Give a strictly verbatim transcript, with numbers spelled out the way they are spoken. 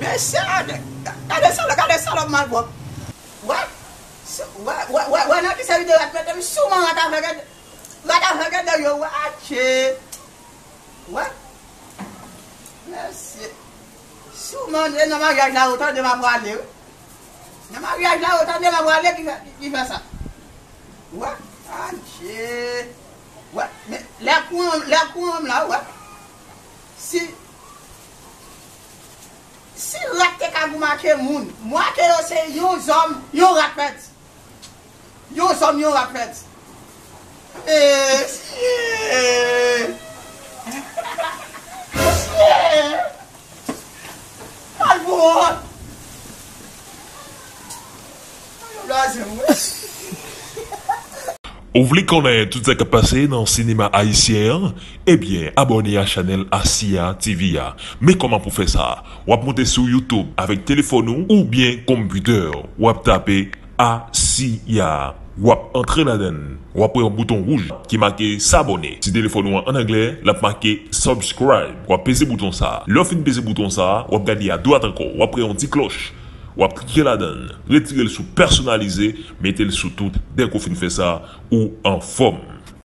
Mesye, gade salòp, gade salòp malpwòp. Wè? Wè, wè, wè, wè nan ki seri de rat mete m souman rat avè gade. Rat avè gade yo, wè, atche. Wè? Mesye. Souman, e nan maryaj la, ou tande m ap prale, wi. Nan maryaj la, ou tande m ap prale ki fè, ki fè sa. Wè? Atche. Wè, men, lè kouran, lè kouran m la, wè. Si, si rat te ka goumen ak moun, m wè ke yo se yon zòm, yon rat pèdi. Yon zòm, yon rat pèdi. Mesye! Mesye! Al pou wont! Yo blaze m, wi. Ou vle konnen tout sa k ap pase nan sinema ayisyen an? Ebyen, abòne a chanèl Asia T V a. Men kòman pou fè sa? W ap monte sou YouTube avèk telefòn ou oubyen konpitè w. W ap tape Asia. W ap antre ladan l. W ap wè yon bouton wouj ki make s'abonner. Si telefòn ou an anglè, l ap make subscribe. W ap peze bouton sa a. Lè w fin peze bouton sa a, w ap gade adwat ankò. W ap wè yon ti klòch. W ap klike ladan l. Retire l sou pèsonalize, mete l sou tout. Dèke w fin fè sa, ou anfòm.